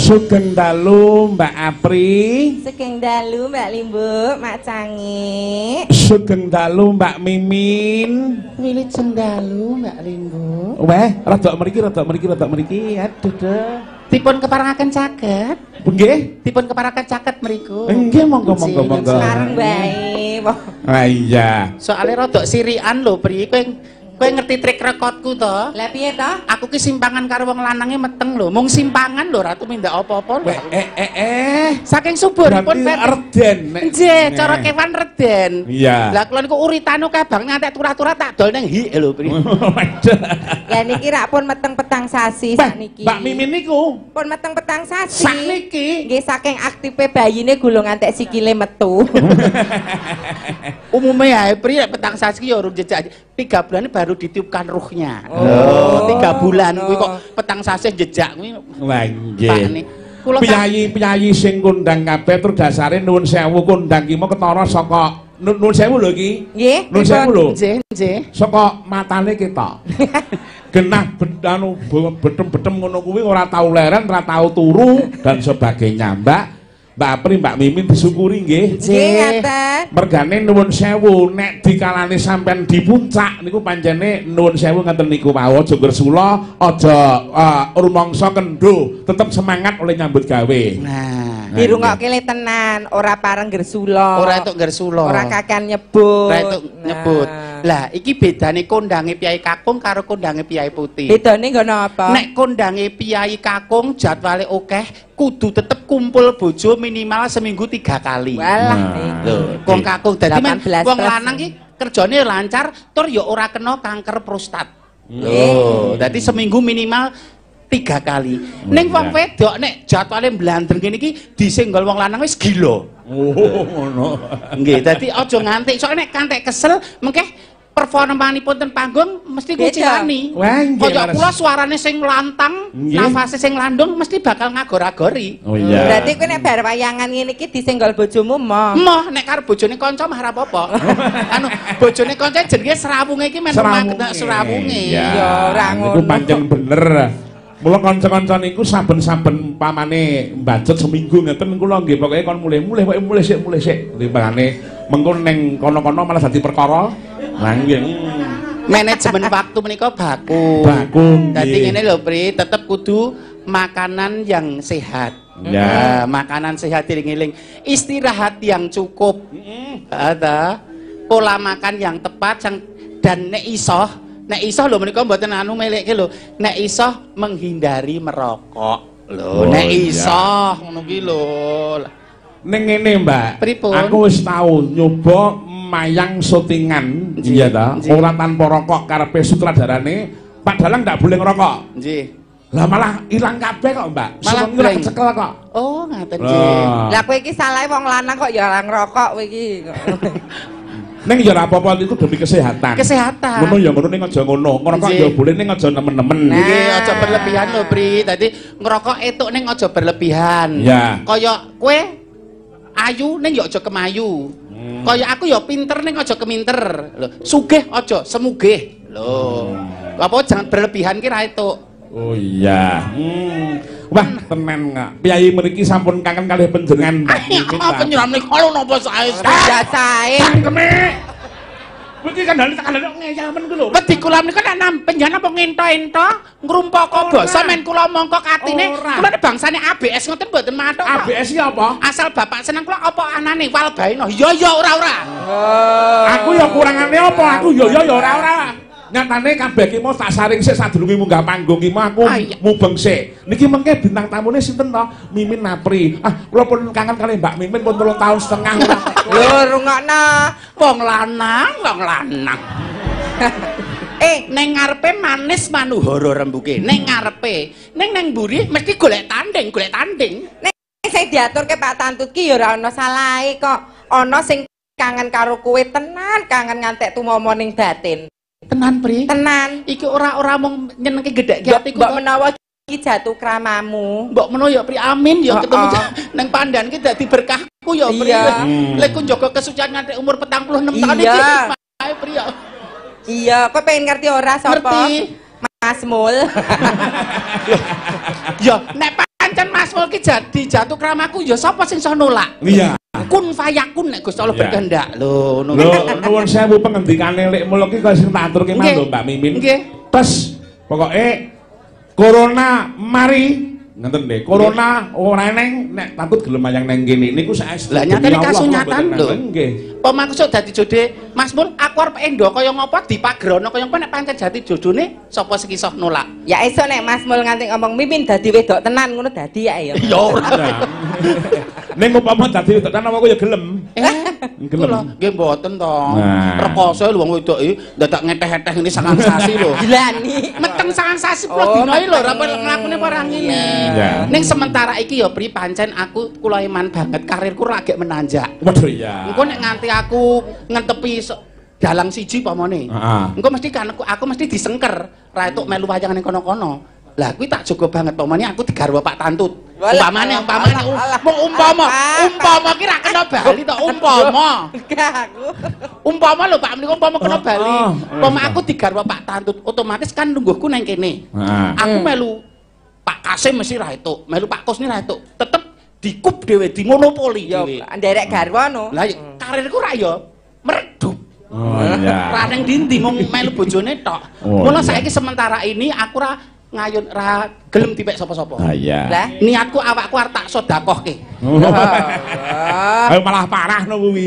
Sugeng dalu Mbak Apri. Sugeng dalu Mbak Limbuk, Mak Cangi. Sugeng dalu Mbak Mimin. Wilujeng dalu Mbak Limbuk. Weh, rodok mriki, rodok mriki, rodok mriki. Aduh duh. Dipun keparengaken caket. Nggih, dipun keparengaken caket mriku. Nggih, monggo monggo monggo. Sekarang bae. Ah iya. Soale rodok sirikan lho, Pri. Kowe ngerti trik rekodku to? Lah piye to? Aku ki simpangan karo wong lanange meteng lho. Mung simpangan lho, ratu mindak apa-apa lho. Saking suburipun reden. Nggih, cara kewan reden. Iya. Lah kula niku uritane kabang ngantek turah-turah tak dol ning hi lho, Pri. Lah niki rak pun meteng petang sasi sakniki. Mbak Mimin niku pun meteng petang sasi. Sakniki. Nggih, saking aktife bayine gulung ngantek sikile metu. Umume ae Pri nek petang sasi ya urung jejak. 3 bulan baru ditiupkan ruhnya. Oh, 3 bulan kuwi kok petang sasih jejak kuwi. Wah nggih. Piyayi-piyayi sing kondang kabeh tur dasare nuwun sewu kondang ki mau ketara saka nuwun sewu lho iki. Nggih. Nuwun sewu lho. Nggih, nggih. Saka matane ketok. Genah anu betem-betem ngono kuwi ora tau leren, ora tau turu dan sebagainya, Mbak. Mbak Apri, Mbak Mimin disyukuri nggih. Nggih, ngaten. Mergane nuwun sewu nek dikalane sampean di puncak niku pancene nuwun sewu ngaten niku wau aja ngresula, aja rumangsa kendho, tetep semangat oleh nyambut gawe. Nah, dirungokke le tenan, ora pareng ngresula. Ora entuk ngresula. Ora kakean nyebut. Ora entuk nyebut. Lah, iki bedane kondange Piyai Kakung karo kondange Piyai Putih. Bedane nggono apa? Nek kondange Piyai Kakung jadwale akeh, kudu tetep kumpul bojo minimal seminggu 3 kali. Walah lho, wong kakung dadi wong lanang ki kerjane lancar tur ya ora kena kanker prostat. Lho, dadi seminggu minimal 3 kali. Ning wong wedok nek jadwale mblandreng ngene iki disenggol wong lanang wis gila. Oh, ngono. Nggih, dadi aja ngantik, soalnya nek kantek kesel mengke performanipun ten panggung mesti kucilani. Kaya kula suarane sing lantang, nafase sing landung mesti bakal ngagor-agori. Oh iya. Berarti kowe nek bar wayangan ngene iki disenggol bojomu moh. Moh nek karo bojone kanca mah ora apa-apa. Anu bojone kanca jenenge serawunge iki men serawunge. Ya ora ngono. Iku pancen bener. Mula kanca-kanca niku saben-saben pamane mbajut seminggu ngeten kula nggih pokoke kon mulih-mulih pokoke mulih sik mulih sik. Timbangane mengko ning kono-kono malah dadi perkara. Lah nggih. Manajemen waktu menika baku. Baku. Dadi ngene lho Pri, tetep kudu makanan yang sehat. Ya, makanan sehat dieling-eling. Istirahat yang cukup. Heeh ta. Pola makan yang tepat dan nek iso lho menika mboten anu melekke lho. Nek iso menghindari merokok. Lho, nek iso ngono ki lho. Ning ngene, Mbak. Pripun? Aku wis tau nyoba mayang syutingan, iya ta? Ora tanpa rokok karepe sutradarane, Pak Dalang ndak boleh ngerokok. Nggih. Lah malah ilang kabeh kok, Mbak. Malah ora kecekel kok. Oh, ngaten nggih. Lah kowe iki salahe wong lanang kok ya ora ngerokok kowe iki. Ning ya ora apa-apa iku demi kesehatan. Kesehatan. Ngono ya ngono ning aja ngono. Ngerokok ya boleh ning aja nemen-nemen. Nggih, aja berlebihan lho, Pri. Dadi ngerokok etuk ning aja berlebihan. Kaya kowe ayu ning ya aja kemayu. Kaya aku ya pinter ning aja keminter. Lho, sugih aja semugih. Lho. Apa jangan berlebihan ki ra etuk. Oh iya. Wah, tenan kok. Piyayi mriki sampun kangen kalih panjenengan Mbak Mimin. Apa nyiram nika lho napa sae? Biasae. Cangkeme. Kuwi kandhane tak kandhane ngeyel men kuwi lho. Wedi kula menika nek nampenjan apa ngento-ento ngrumpaka basa men kula mongko atine. Kula nek bangsane ABS ngoten mboten mathuk. ABS iki apa? Asal bapak seneng kula apa anane wal baeno. Ya ya ora ora. Aku ya kurangane apa? Aku ya ya ya ora ora. Nyatane kabeh ki mau tak saring sik sadurunge munggah panggung ki mau aku mubeng sik. Niki mengke bintang tamune sinten to? Mimin Napri. Ah, kula pun kangen kalih Mbak Mimin pun 3,5 tahun ora. Lho rungokno. Wong lanang, wong lanang. Ning ngarepe manis manuhara rembuke. Ning ngarepe, ning nang mburi mesti golek tanding, golek tanding. Ning sing diaturke Pak Tantut ki ya ora ana salahe kok. Ana sing kangen karo kowe tenan, kangen ngantek tumomo ning batin. Tenan, Pri? Tenan. Iki ora mung nyenengke gedhekke atiku. Mbok menawa iki jatuh kramamu. Mbok menawa ya Pri, amin ya ketemu nang pandan ki dadi berkahku ya Pri. Lek ku njaga kesucian nganti umur 46 tahun iki. Ae Pri ya. Iya, kowe pengen ngerti ora sapa? Ngerti. Mas Mul. Ya, nek pancen Mas Mul ki jadi jatuh kramaku ya sapa sing iso nolak? Iya. Kun fayakun nek Gusti Allah berkehendak. Lho, ngono. Lho, nuwun sewu pengendikane Lek Mul ki kaya sing tak aturke mah lho Mbak Mimin. Nggih. Tes pokoke corona mari ngenten nggih. Corona ora eneng nek takut gelem mayang neng kene niku saestu. Lah nyatane kasunyatan lho. Nggih. Pemaksud dadi jodhe Mas Mul aku arep endo kaya ngopo dipagrono kaya ngopo nek pancen jati jodhone sapa sing iso nolak. Ya iso nek Mas Mul nganti ngomong Mimin dadi wedok tenan ngono dadi ya ya. Ya ora. Ning umpama dadi wedok tenan aku ya gelem. Gelem. Nggih mboten to. Rekoso lho wong wedok iki dadak ngeteh-eteh ngene sangang sasi lho. Gilani. Meteng sangang sasi puluh dina iki lho ora nglakune ora ngene. Ning sementara iki ya Pri pancen aku kula iman banget karirku lagi menanjak. Waduh iya. Engko nek nganti aku ngentepi dalang siji pamane. Engko mesti kan aku mesti disengker ra entuk melu wayang ning kono-kono. Lah kuwi tak jaga banget pamane aku digarwa Pak Tantut. Umpamane umpamane umpama umpama ki ra kena bali to umpama. Umpama lho Pak menika umpama kena bali. Umpama aku digarwa Pak Tantut otomatis kan lungguhku nang kene. Aku melu Pak Kasim mesti ra entuk, melu Pak Kusni ra entuk. Tetep dikup dhewe, dimonopoli dhewe. Ya nderek garwa no. Lah karirku ra ya meredup. Oh iya. Ra nang ndi-ndi mung melu bojone tok. Mula saiki sementara ini aku ra ngayun ra gelem dipek sapa-sapa. Ah iya. Lah niatku awakku arep tak sedekahke. Ayo malah parah no kuwi.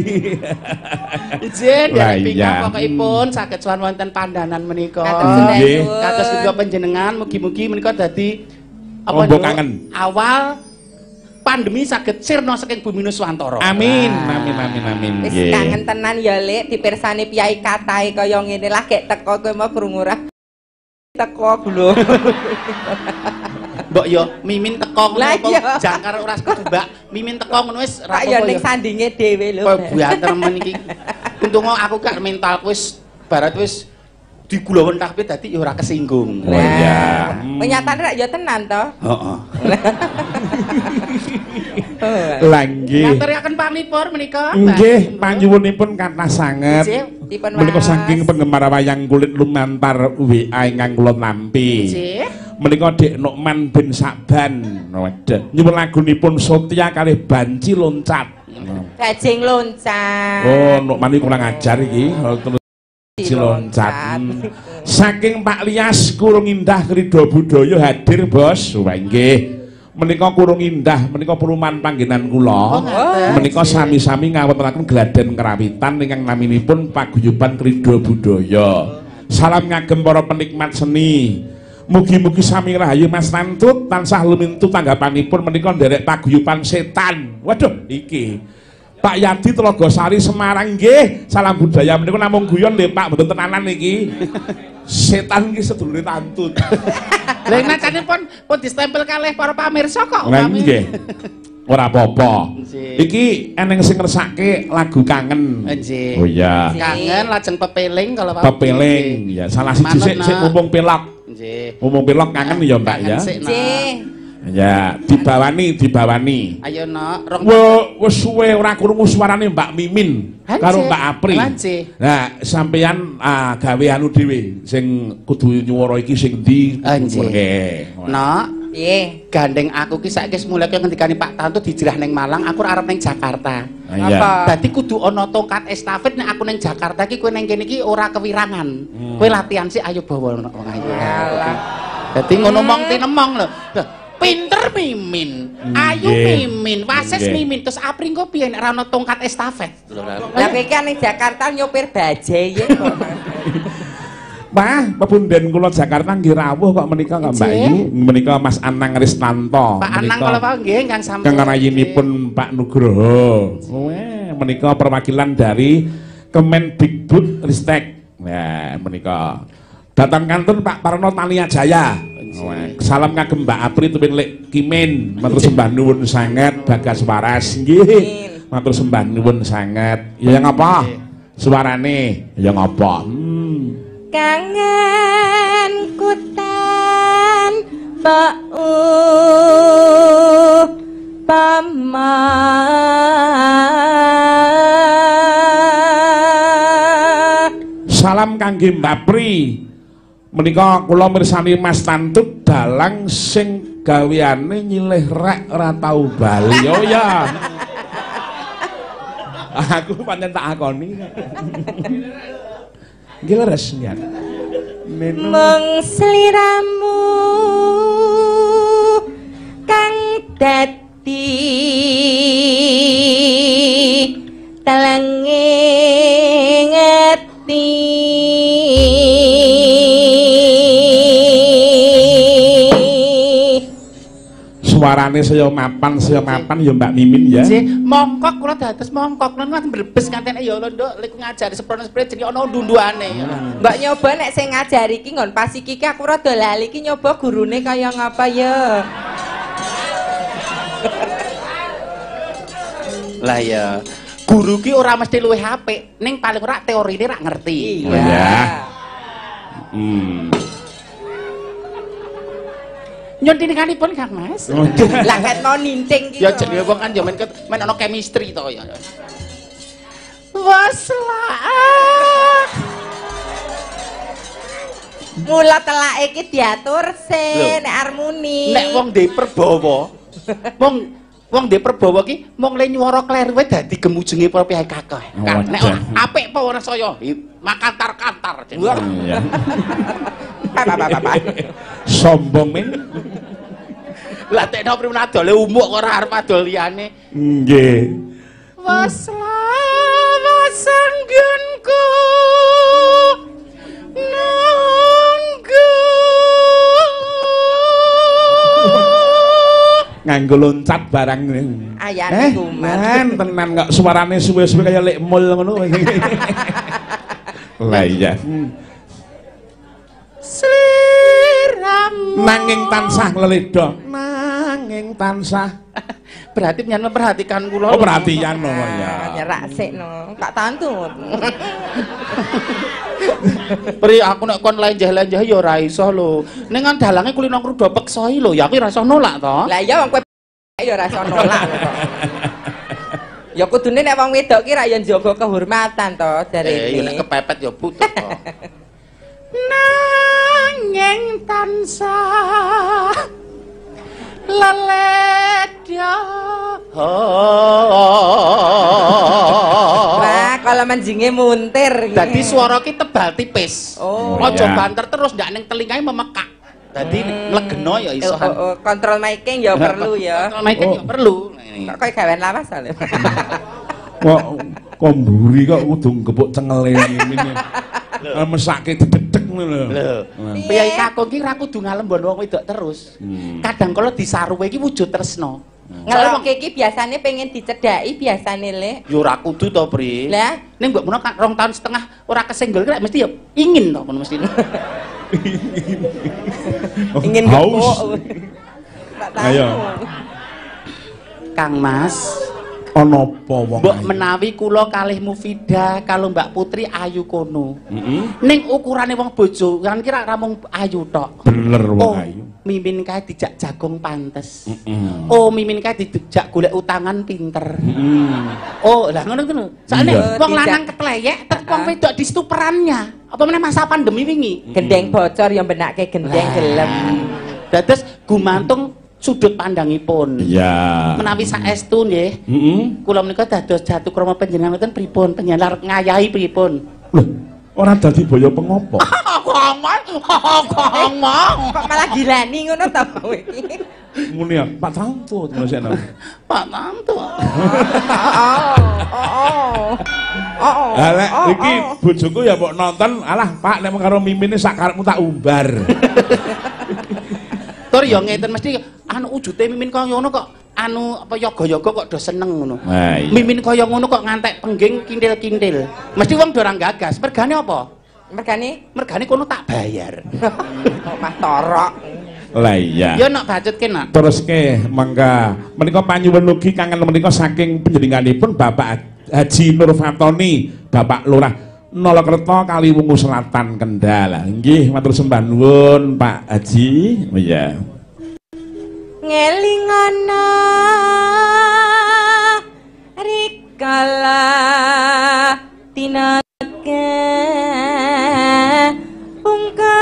Izin derek pingkah pokokipun saged sowan wonten pandanan menika. Nggih. Kados menika panjenengan mugi-mugi menika dadi apa kangen. Awal pandemi saged sirna saking bumi Nuswantara. Amin, amin, amin, amin. Wis kangen tenan ya Lek dipirsani piyai katahe kaya ngene lah gek teko kowe mau krungu ra. Teko lho. Mbok yo Mimin teko ngono apa jangkar ora ketebak. Mimin teko ngono wis ra apa-apa. Ya ning sandinge dhewe lho. Kowe buanter men iki. Untung aku gak mentalku wis barat wis digulawen kabeh dadi ya ora kesinggung. Oh iya. Penyatane rak ya tenan to? Heeh. Lah nggih. Ngaturaken panglipur menika. Nggih, panyuwunipun kathah sanget. Menika saking penggemar wayang kulit lumantar WA ingkang kula nampi. Nggih. Menika Dik Nukman bin Saban. Waduh, nyuwun lagunipun Sotia kalih Banci Loncat. Bajing loncat. Oh, Nukman iki kurang ajar iki. Loncat. Saking Pak Lias Kurung Indah Krida Budaya hadir, Bos. Wah nggih. Menika Kurung Indah menika perumahan panggenan kula. Menika sami-sami ngawontenaken gladen kerawitan ingkang naminipun Paguyuban Krida Budaya. Salam ngagem para penikmat seni. Mugi-mugi sami rahayu Mas Tantut tansah lumintu tanggapanipun menika nderek paguyuban setan. Waduh, iki Pak Yadi Telogosari Semarang nggih. Salam budaya menika namung guyon lho Pak, mboten tenanan iki. Setan iki sedulure Tantut. Lha nacane pun distempel kalih para pamirsa kok. Lah nggih. Ora apa-apa. Iki eneng sing ngersake lagu kangen. Nggih. Oh iya. Kangen lajeng pepeling kalau Pak. Pepeling ya salah siji sik mumpung pelok. Nggih. Mumpung pelok kangen ya Mbak ya. Nggih. Ya, dibawani. Ayo nok, rong wis suwe ora krungu suarane Mbak Mimin karo Mbak Apri. Nah, sampeyan gawe anu dhewe sing kudu nyuwara iki sing ndi? Nggih. Nok, piye? Gandeng aku ki saiki wis mulai kaya ngendikane Pak Tantu dijrah ning Malang, aku arep ning Jakarta. Apa? Dadi kudu ana tongkat estafet nek aku ning Jakarta ki kowe ning kene iki ora kewirangan. Kowe latihan sik ayo bawa wong ayu. Alah. Dadi ngono mong tinemong lho. Pinter Mimin, ayu Mimin, wasis Mimin, terus Apri engko piye nek ora ana tongkat estafet? Lah kowe iki ning Jakarta nyopir bajai ya kok. Wah, pepunden kula Jakarta nggih rawuh kok menika kok Mbak Yu, menika Mas Anang Ristanto. Pak Anang kula wau nggih ingkang sampun. Kang rayinipun Pak Nugroho. Wah, menika perwakilan dari Kemendikbud Ristek. Nah, menika datang kantun Pak Parno Tania Jaya. Salam kagem Mbak Apri tuwin Lek Kimin, matur sembah nuwun sanget Bagas Waras nggih. Matur sembah nuwun sanget. Ya ngapa? Suarane ya ngapa? Kangen ku tanpa upama. Salam kangge Mbak Pri. Menika kula mirsani Mas Tantut dalang sing gaweane nyilih rek ora tau bali. Oh ya. Aku pancen tak akoni. Nggih leres ya. Mung sliramu kang dadi telenge ati. Suarane saya mapan ya Mbak Mimin ya. Nggih, mongkok kula dados mongkok kula nganti brebes ngantene ya lho Nduk, lek ngajari seprono-seprene jenenge ana undu-unduane. Mbak nyoba nek sing ngajari iki nggon pas iki aku rada lali iki nyoba gurune kaya ngapa ya. Lah ya, guru ki ora mesti luwih apik, ning paling ora teorine rak ngerti. Iya. Nyun tininganipun Kang Mas. Lah ket mau ninting ki. Ya jenenge wong kan ya men ana chemistry to ya. Waslaah. Mula telake iki diatur se nek armoni. Nek wong ndek perbawa. Wong ndek perbawa ki mung le nyuwara kleru wae dadi gemujenge para pihak kakeh. Nek apik apa ora saya makantar-kantar. Iya. Apa. Sombong men. Lah tekno primen adole umuk kok ora arep adol liyane. Nggih. Waslawas anggonku nunggu. Nganggo loncat barang. Ayane kumat. Tenan kok suarane suwe-suwe kaya lek mul ngono. Lah iya. Sliramu nanging tansah leledha, nanging tansah. Berarti nyen memperhatikan kula. Oh, perhatian lho ya. Nyerak sik no. Pak Tantut. Pri aku nek kon lenjeh-lenjeh ya ora iso lho. Ning kan dalange kulino ngruda peksoi lho, ya aku ora iso nolak to. Lah iya wong kowe ya ora iso nolak kok. Ya kudune nek wong wedok ki ra ya njaga kehormatan to jarene. Ya nek kepepet ya butuh to. Nanging tansah leledha. Wah, kalau menjinge muntir. Dadi swara ki tebal tipis. Oh. Aja banter terus ndak ning telingae memekak. Dadi legeno ya iso. Oh, kontrol miking ya perlu ya. Kontrol miking ya perlu. Kok koyo gawean lawas ale. Kok komburi kok kudu gepuk cengele ngene. Mesake didedek ngono lho. Priyayi kakung ki ora kudu ngalembon wong wedok terus. Kadang kala disaruwe iki wujud tresno. Ngelokke iki biasane pengen dicedhaki biasane le. Ya ora kudu to, Pri. Lah, ning mbok menawa 2,5 tahun ora kesenggol ki mesti ya ingin to ngono mesti. Ingin haus. Ayo. Kang Mas, ana apa wong? Mbok menawi kula kalih Mufida kalau Mbak Putri ayu kono. Ning ukurane wong bojo kan kira ra mung ayu tok. Bener wong ayu. Mimin kae dijak jagong pantes. Oh, mimin kae dijak golek utangan pinter. Oh, lah ngono kuwi. Soale wong lanang ketleyek, tetep wong wedok di situ perannya. Apa meneh masa pandemi wingi? Gendeng bocor ya benake gendeng gelem. Dados gumantung sudut pandangipun. Iya. Menawi saestu nggih. Kula menika dados jatuh krama panjenengan wonten pripun? Panjenengan arep ngayahi pripun? Lho, ora dadi boyo pengopo? Kok malah gilani ngono ta kowe iki? Muni ya, Pak Tanto ngono sik. Pak Tanto. Heeh. Lah lek iki bojoku ya mbok nonton, alah Pak nek karo mimine sak karepmu tak umbar. Tur ya ngeten mesti anu wujute mimin kaya ngono kok anu apa yoga-yoga kok do seneng ngono. Mimin kaya ngono kok ngantek pengging kintil-kintil. Mesti wong do ora gagas. Mergane apa? Mergane? Mergane kono tak bayar. Omah torok. Lah iya. Ya nok bacutke nak. Teruske mangga menika panyuwun ugi kangen menika saking panjenenganipun Bapak Haji Nur Fatoni, Bapak Lurah Nolokerto Kaliwungu Selatan Kendal. Nggih, matur sembah nuwun Pak Haji. Oh iya. Ngelingana rikala tinake pungkar.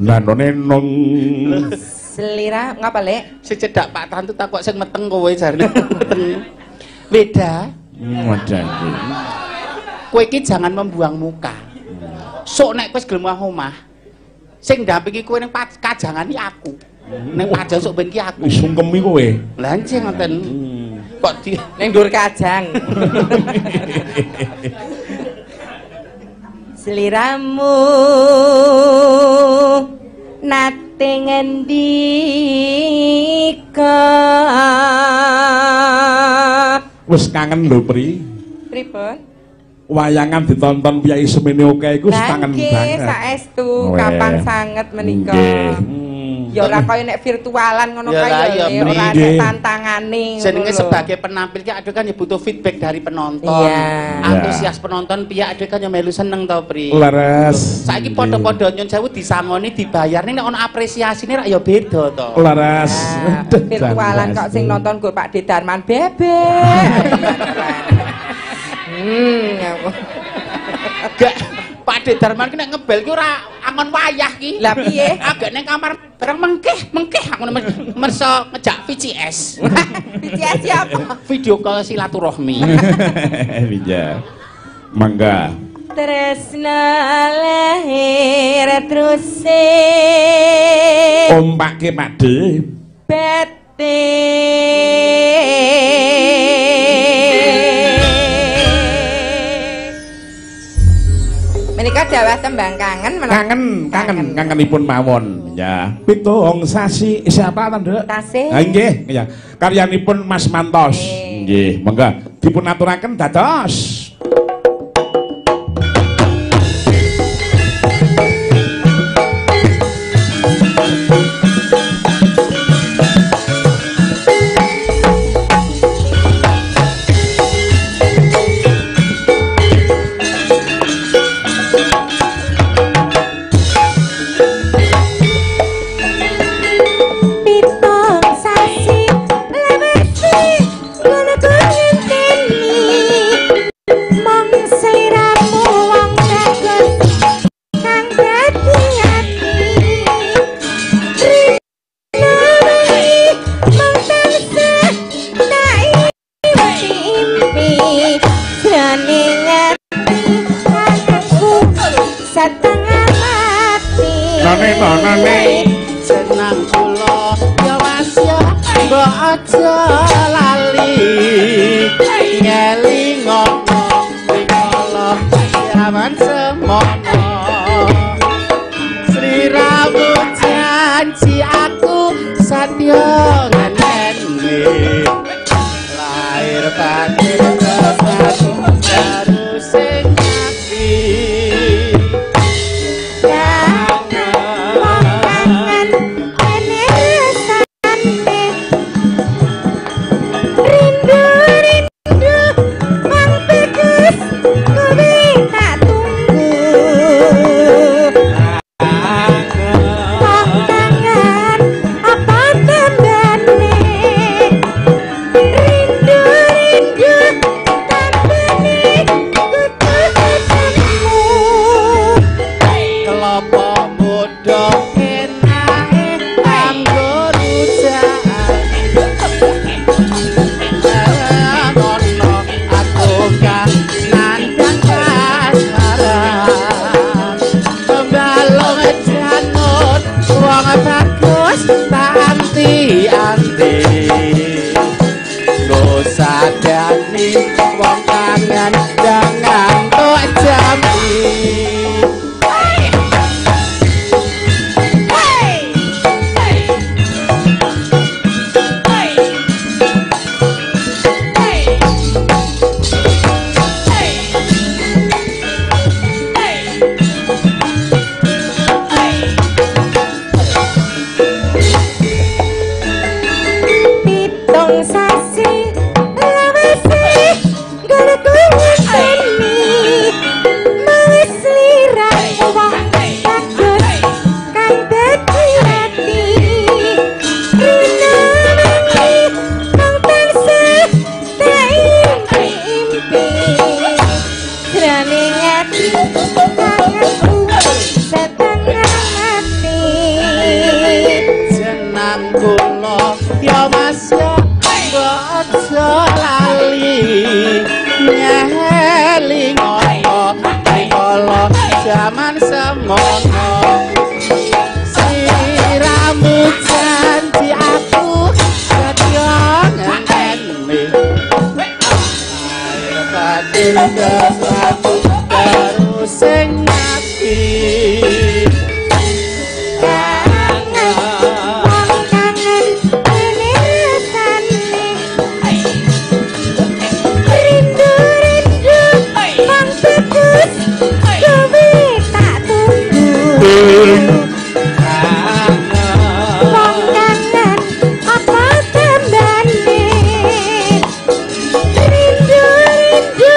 Lanone nong selira ngapa lek? Sing cedhak Pak Tantu takok sing meteng kowe jarene. Beda. Wadah. Kowe iki jangan membuang muka. Sok nek kowe gelem omah, sing ndampingi kowe ning kajangan iki aku. Ning pajang sok ben ki aku. Sungkemi kowe. Lah nggih ngoten. Kok di ning dhuwur kajang. Seliramu nate ngendika. Wis kangen lho Pri. Pripun? Wayangan ditonton piyai semene akeh iku kangen banget. Nggih, saestu kapan sanget menika. Ya ora kaya nek virtualan ngono kae ya ora ana tantangane. Jenenge sebagai penampil ki aduh kan ya butuh feedback dari penonton. Antusias penonton pihak aduh kan ya melu seneng to Pri. Leres. Saiki padha-padha nyun sewu disangoni dibayarne nek ana apresiasine rak ya beda to. Leres. Virtualan kok sing nonton go Pak De Darman bebek. Gak Pak De Darman ki nek ngebel ki ora angon wayah ki. Lah piye? Agak ning kamar bareng mengkeh aku merso ngejak VCS. VCS siapa? Video call silaturahmi. Iya. Mangga. Tresna lahir teruse. Ompake Pak De. Batin. Menika dawah tembang kangen kangen kangen kangenipun mawon ya. 7 sasi siapa ta Nduk? Tasih. Ha nggih ya. Karyanipun Mas Mantos. Nggih, monggo dipun aturaken dados. Senang kula ya Mas ya mbok aja lali ngelingono rikala batin tresnaku terus sing ati. Wong kangen kene rasane rindu rindu wong bagus kowe tak tunggu. Wong kangen apa tandane rindu rindu tandane kudu ketemu. Kelapa muda enake kanggo rujakan. Ono aku kang nandang kasmaran. Balung janur wong bagus tak anti-anti. Nggo sadani wong kangen ngantuk jampi. Pitung sasi lawase golek ngenteni mawis sliramu wong bagus kang dadi ati rina wengi kang tansah tak impi-impi jroning ati kangenku setengah mati. Jenang kula ya Mas ya aja lali nyeling ana rikala jaman semono. Siramu janji aku setya ngenteni. Air batin tresnaku terus sing ati. Kangen wong kangen kene rasane rindu rindu wong bagus kowe tak tunggu. Wong kangen apa tandane rindu rindu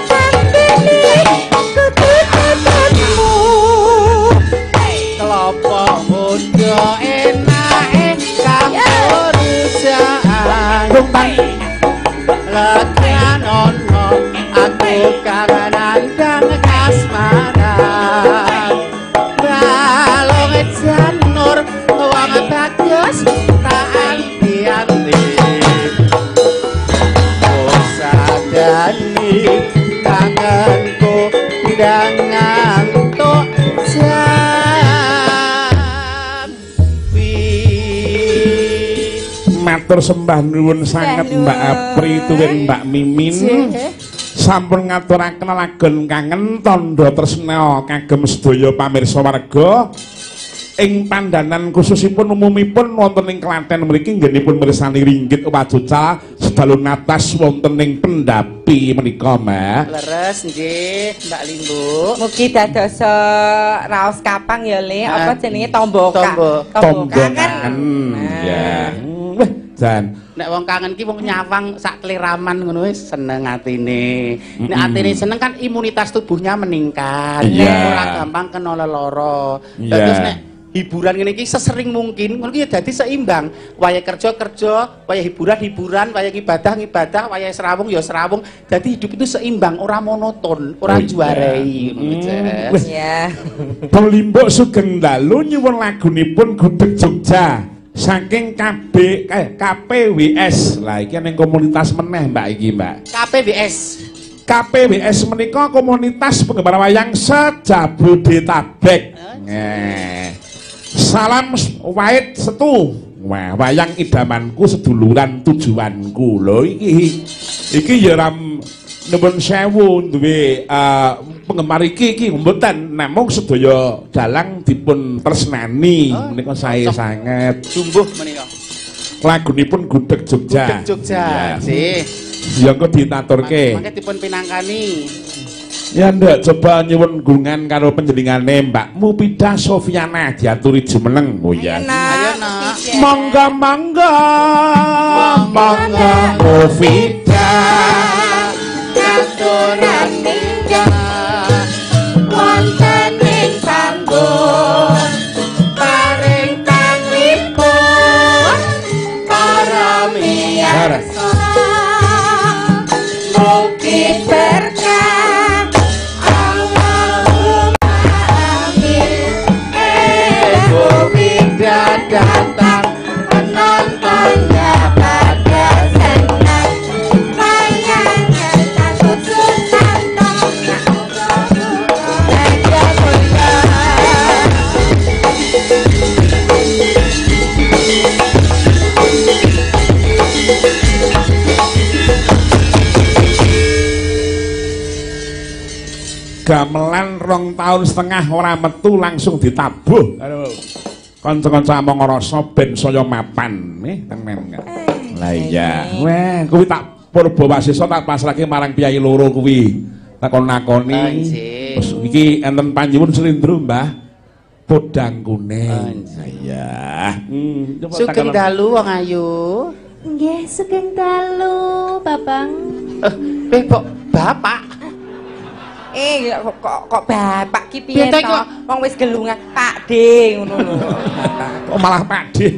tandane kudu ketemu. Kelapa muda enake kanggo rujakan. Legan ana aku kangen nandang kasmaran. Balung janur wong bagus tak anti-anti. Sadani kangenku ndang ngantuk jampi. Matur sembah nuwun sanget Mbak Apri tuwin Mbak Mimin. Sampun ngaturaken lagon kangen tandha tresna kagem sedaya pamirsa warga ing pandanan khususipun umumipun wonten ing Klaten mriki nggenipun mirsani ringgit wajucal sedalu natas wonten ing Pendapi menika Mbak. Leres nggih Mbak Limbu. Mugi dadosa raos kapang ya Le, apa jenenge tombo kangen. Ya. Wah, jan. Nek wong kangen ki wong nyawang sak kliraman ngono wis seneng atine. Nek atine seneng kan imunitas tubuhnya meningkat. Ora gampang kena lelara. Terus nek hiburan ngene iki sesering mungkin ngono ki ya dadi seimbang. Wayah kerja-kerja, wayah hiburan-hiburan, wayah ibadah-ibadah, wayah serawung ya serawung. Dadi hidup itu seimbang, ora monoton, ora juarai ngono. Iya. Bang Limbuk sugeng dalu nyuwun lagunipun Gudeg Jogja saking KPWS. Lah iki ning komunitas meneh Mbak iki, Mbak. KPWS. KPWS menika komunitas penggemar wayang se-Jabodetabek. Salam wait setu. Wah, wayang idamanku seduluran tujuanku. Lho iki. Iki ya ora nuwun sewu duwe penggemar iki iki mboten namung sedaya dalang dipun tresnani menika sae sanget. Jumbuh menika. Lagunipun Gudeg Jogja. Gudeg Jogja. Nggih. Ya engko ditaturke. Mangke dipun pinangkani. Ya ndak coba nyuwun gungan karo panjenengane Mbak Mupida Sofiana diaturi jumeneng. Oh iya. Ayo nak. Monggo monggo monggo Mufida katuran minggah wonten ing sambung paring tanglipur para miyarsa mugi berkah Allahumma amin. Mufida datang penontonnya pada senang wayangnya Tantut Sutanto Raja Mulya. Gamelan 2,5 tahun ora metu langsung ditabuh. Kanca-kanca among rasa ben saya mapan temen. Lah iya. Wah, kuwi tak purba wasesa tak pasrahke marang piyai loro kuwi. Takon nakoni. Terus iki enten pannyuwun slendro, Mbah. Podang kuning. Iya. Sugeng dalu wong ayu. Nggih, sugeng dalu, Babang. Kok bapak? Kok bapak ki piye to? Wong wis gelungan Pak D ngono lho. Kok malah Pak D.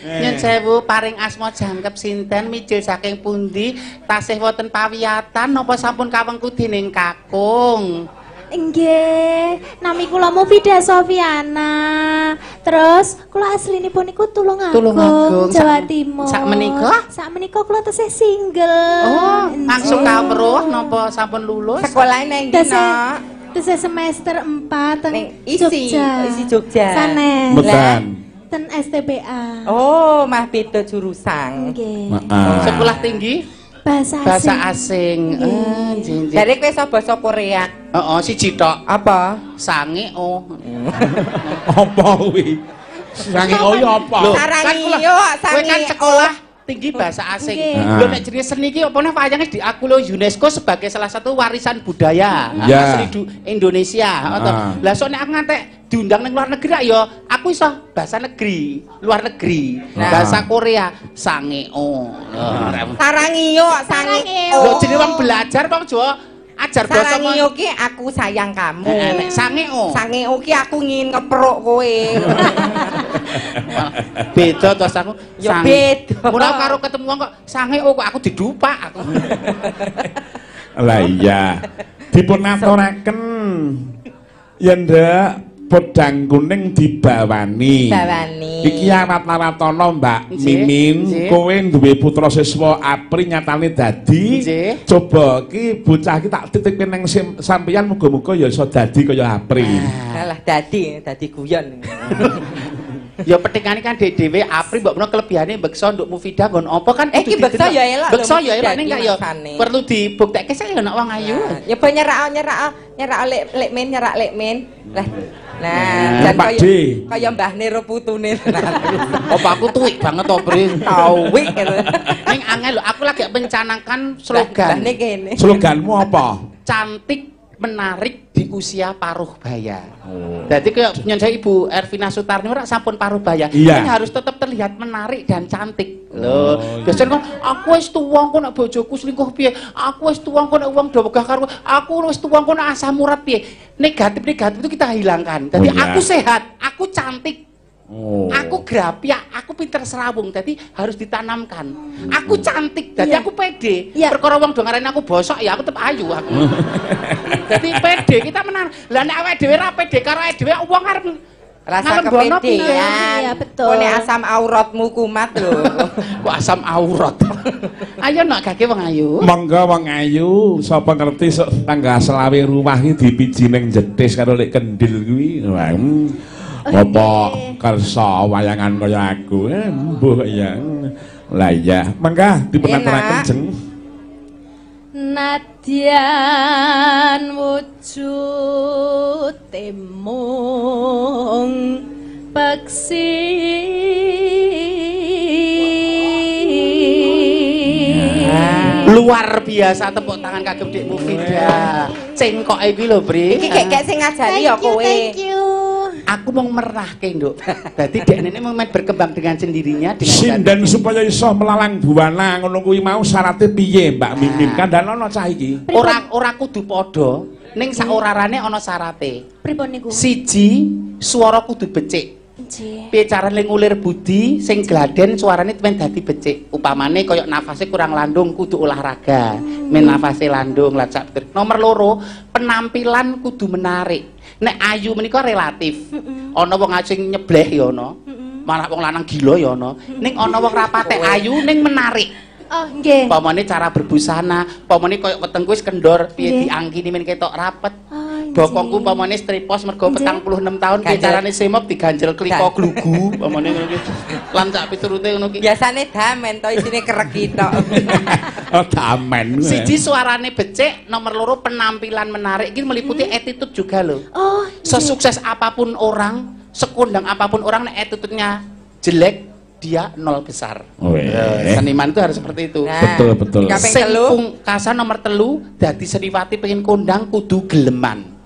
Nyun sewu paring asma jangkep sinten mijil saking pundi tasih wonten pawiyatan napa sampun kawengku dening kakung? Nggih, nami kula Mufida Sofiana. Terus kula aslinipun niku Tulungagung, Jawa Timur. Sak menika? Sak menika kula tesih single. Oh, langsung kawruh napa sampun lulus? Sekolahe nang ndi, Nak? Tesih semester 4 teng Jogja. Isi Jogja. Sanes. Mboten. Ten STBA. Oh, mah beda jurusan. Nggih. Sekolah tinggi? Bahasa asing. Nggih. Jare kowe iso basa Korea. Heeh, siji tok. Apa? Sange o. Apa kuwi? Sange o ya apa? Sarangi yo, kowe kan sekolah tinggi bahasa asing. Lho nek jenenge seni iki apa neh wayange diakui oleh UNESCO sebagai salah satu warisan budaya asli Indonesia. Lah sok nek aku ngantek diundang ning luar negeri ya aku iso bahasa negeri, luar negeri, bahasa Korea, sange o. Sarangi yo, sange o. Lho jenenge wong belajar wong Jawa ajar basa Sarangi yo ki aku sayang kamu. Nek sange o. Sange o ki aku ngin ngepruk kowe. Beda terus aku. Ya beda. Mula karo ketemu wong kok sange o kok aku didupak aku. Lah iya. Dipun aturaken yen ndak podang kuning dibawani. Dibawani. Iki awat-awatana Mbak Mimin, kowe duwe putra siswa Apri nyatane dadi. Coba iki bocah iki tak titipke nang sampeyan muga-muga ya iso dadi kaya Apri. Alah dadi, dadi guyon. Ya petingane kan dhewe Apri mbok menawa kelebihane beksa nduk Mufida nggon apa kan iki beksa ya elok. Beksa ya elok ning kak ya perlu dibuktekke sik ya nek wong ayu. Nyoba nyerak nyerak lek min nyerak lek min. Lah nah jan kaya mbahne ro putune tenan. Apa aku tuwik banget to, Pri? Tuwik ngono. Ning angel lho, aku lagi mencanangkan slogan. Mbahne kene. Sloganmu apa? Cantik menarik di usia paruh baya. Oh. Jadi kayak nyen saya Ibu Ervina Sutarni ora sampun paruh baya. Iya. Ini harus tetap terlihat menarik dan cantik. Loh, biasanya kan aku wis tuwa kok nek bojoku selingkuh piye? Aku wis tuwa kok nek wong do wegah karo aku wis tuwa kok nek asam urat piye? Negatif-negatif itu kita hilangkan. Jadi aku sehat, aku cantik. Oh. Aku grapyak, aku pinter serawung, jadi harus ditanamkan. Aku cantik, jadi aku pede. Perkara wong do ngarani aku bosok ya aku tetep ayu aku. Jadi pede kita menang. Lah nek awake dhewe ra pede karo awake dhewe wong arep rasa kepedean. Iya, betul. Kok nek asam auratmu kumat lho. Kok asam aurat. Ayo nak gage wong ayu. Monggo wong ayu, sapa ngerti sok tangga selawe rumah iki dipiji ning jetis karo lek kendil kuwi. Wah. Bapak kersa wayangan kaya aku, mbuh ya. Lah iya, mangga dipunaturaken jeng. Nadyan wujud mung peksi. Luar biasa, tepuk tangan kagem Dik Mufida. Cengkoke kuwi lho, Bri. Iki gek sing ngajari ya kowe. Thank you. Aku mau merahke, Nduk. Dadi dekne mau berkembang dengan sendirinya dengan sinden supaya iso melalang buwana ngono kuwi mau syaratnya piye, Mbak Mimin? Kandhane ana cah iki. Ora kudu padha, ning sak orarane ana syarate. Pripun niku? Siji, swara kudu becik. Piye carane ngulir budi sing gladen suarane men dadi becik. Upamane koyo nafase kurang landung kudu olahraga, men nafase landung lah sak. Nomor loro, penampilan kudu menarik. Nek ayu menika relatif. Ana wong sing nyebleh ya ana. Malah wong lanang gila ya ana. Ning ana wong rapatek ayu ning menarik. Oh, nggih. Pamane cara berbusana, pamane koyo wetengku wis kendor, piye diangkini men ketok rapet. Bokongku pamane stripos mergo 46 tahun piye carane semop diganjel kliko glugu pamane ngono ki. Lan sak piturute ngono ki. Biasane damen to isine keregi tok. Oh, damen. Siji suarane becik, nomor loro penampilan menarik iki meliputi attitude juga lho. Oh, sesukses apapun orang, sekondang apapun orang nek attitude-nya jelek dia nol besar. Oh, seniman itu harus seperti itu. Nah, betul betul. Sing pungkasan nomor telu dadi seniwati pengen kondang kudu geleman.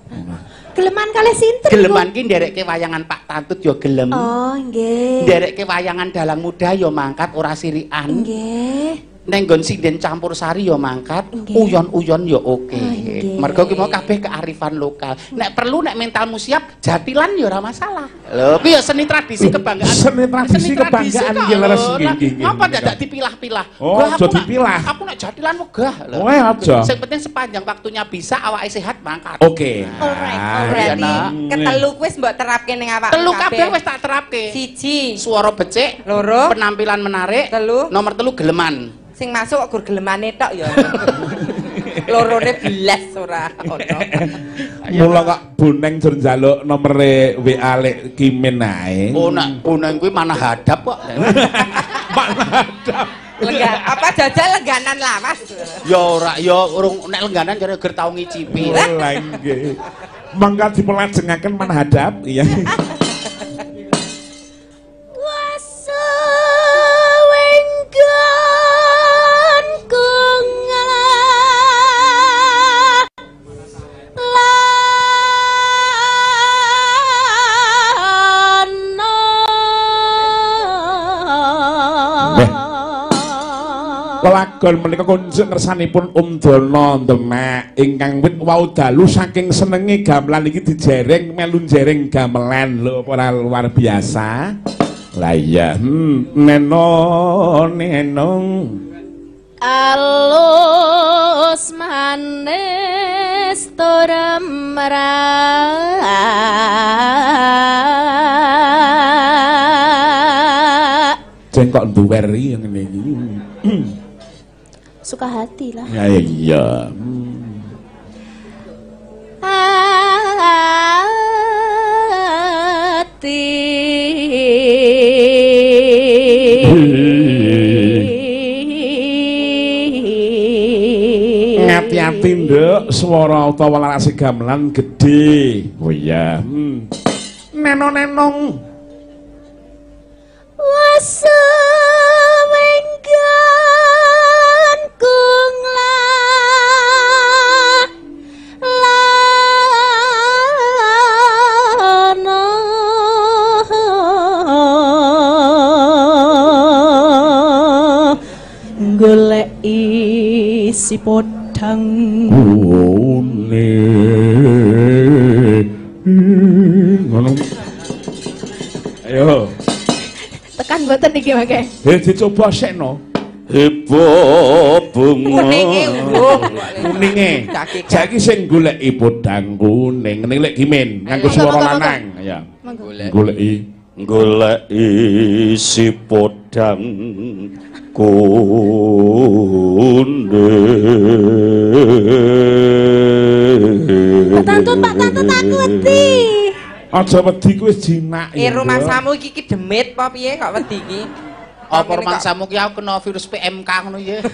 Geleman kalih sinten? Geleman ki nderekke wayangan Pak Tantut ya gelem. Oh, nggih. Nderekke wayangan dalang muda ya mangkat ora sirikan. Nggih. Neng nggon sinden campur sari ya mangkat, uyon-uyon ya oke. Mergo ki mau kabeh kearifan lokal. Nek perlu nek mentalmu siap, jatilan ya ora masalah. Lho, kuwi ya seni tradisi kebanggaan. Seni tradisi kebanggaan nggih leres nggih. Ngapa dadak dipilah-pilah? Oh, aja dipilah. Aku nek jatilan wegah lho. Oh, aja. Sing penting sepanjang waktunya bisa awake sehat mangkat. Oke. Alright, berarti ketelu kuwi wis mbok terapke ning awakmu. Telu kabeh wis tak terapke. Siji, suara becik, loro, penampilan menarik, telu, nomor telu geleman. Sing masuk kok gur gelemane tok ya. Lorone belas ora ono. Mula kok boneng jur njaluk nomere WA lek Kimin ae. Oh nek boneng kuwi mana hadap kok. Mana hadap. Lenggan apa jajal lengganan lawas. Ya ora ya urung nek lengganan jare ger tau ngicipi. Oh lah nggih. Mangga dipun lajengaken mana hadap. Iya. Lelagon menika kunjuk ngersanipun Om Dono Demak ingkang wit wau dalu saking senenge gamelan iki dijereng melu njereng gamelan lho ora luar biasa. Lah iya, neno nenong alus manis turem jengkok nduwer iki ngene iki. Suka hati lah. Ya iya. Hati. Ngati-ati nduk, swara utawa larase gamelan gedhe. Oh iya. Neno-nenong. Golek isi podang kuning ngono. Ayo tekan mboten iki mangke. Dicoba sekno. Heboh bunga kuninge urung kuninge. Saiki sing goleki podang kuning ning lek Kimin nganggo swara lanang ya. Goleki goleki si podang kuning. Pak Tantut, Pak Tantut aku wedi. Aja wedi kuwi wis jinak. Rumangsamu iki ki demit apa piye kok wedi iki? Apa rumangsamu ki aku kena virus PMK ngono ya?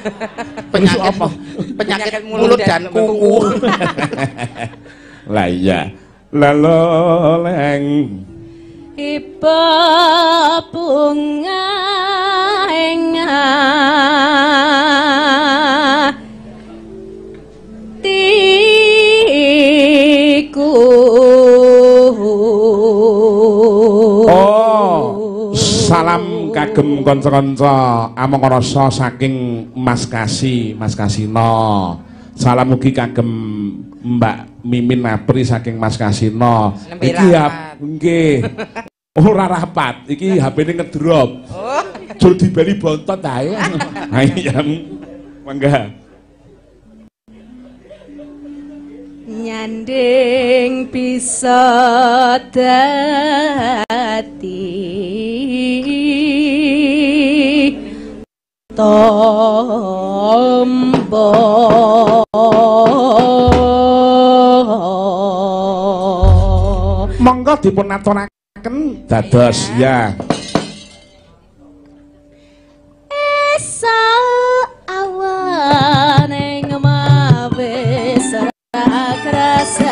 Penyakit apa? Penyakit mulut dan kuku. Lah iya. Leloleng iba bunga ing kanca-kanca Amangka Rasa saking Mas Kasi, Mas Kasino. Salam ugi kagem Mbak Mimin Apri saking Mas Kasino. Iki nggih. Ora rapat, iki HP-ne ngedrop. Oh. Jur dibeli bontot ae. Ayo, mangga. Nyanding bisa dadi tombo. Monggo dipun aturaken dados ya. Esok awan ing mawis kerasan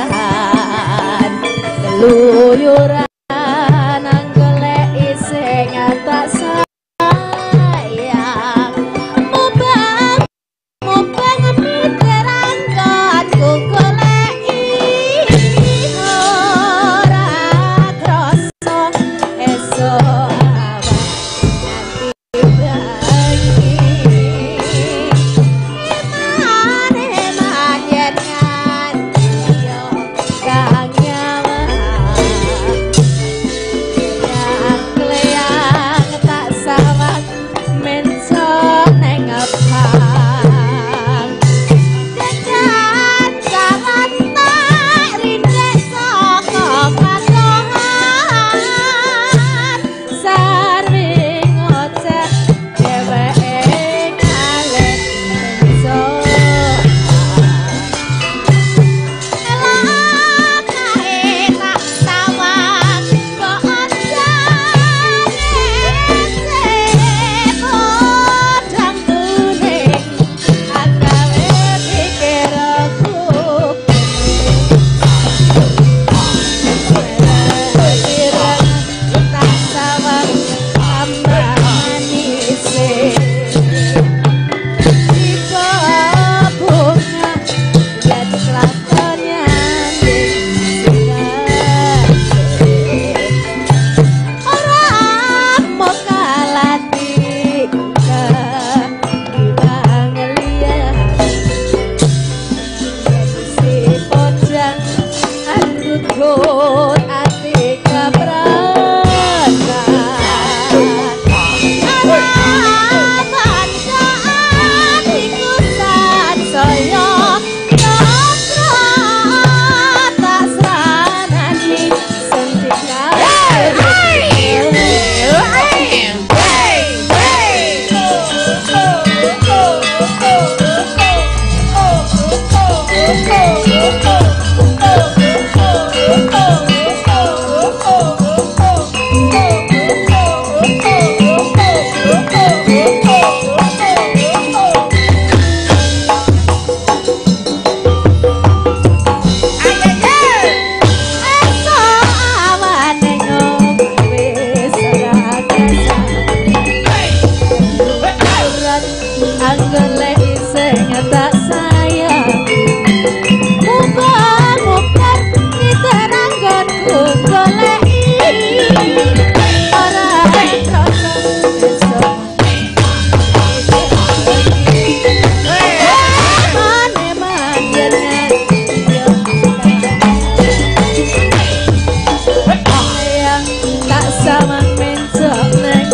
keluyuran anggoleki sing tak sayang mubang mubang miterangkonku goleki ora krasa esuk awan nganti bengi eman-eman yen nganti yo kang nyaman kleyang tak sawang mencok neng abang dengan jalan tak rindek saka kadohan saring oceh dheweke ngalet mencok. Elok kae tak sawang kok aja ngece podang kuning agawe pikirku ireng tak sawang tambah manise tiba bunga yen kelakon nyanding sirase ora mau kalati ketimbang liyan si podang anggut ati kepratan alaman atiku sansaya tatra tak sranani sendika. Esok awan ning wis ora kerasa anggone sing tak sayang mubang-mubang niteranggonku goleki ora krasa esuk eman-eman yen nganti yo sayang tak sama mencok nang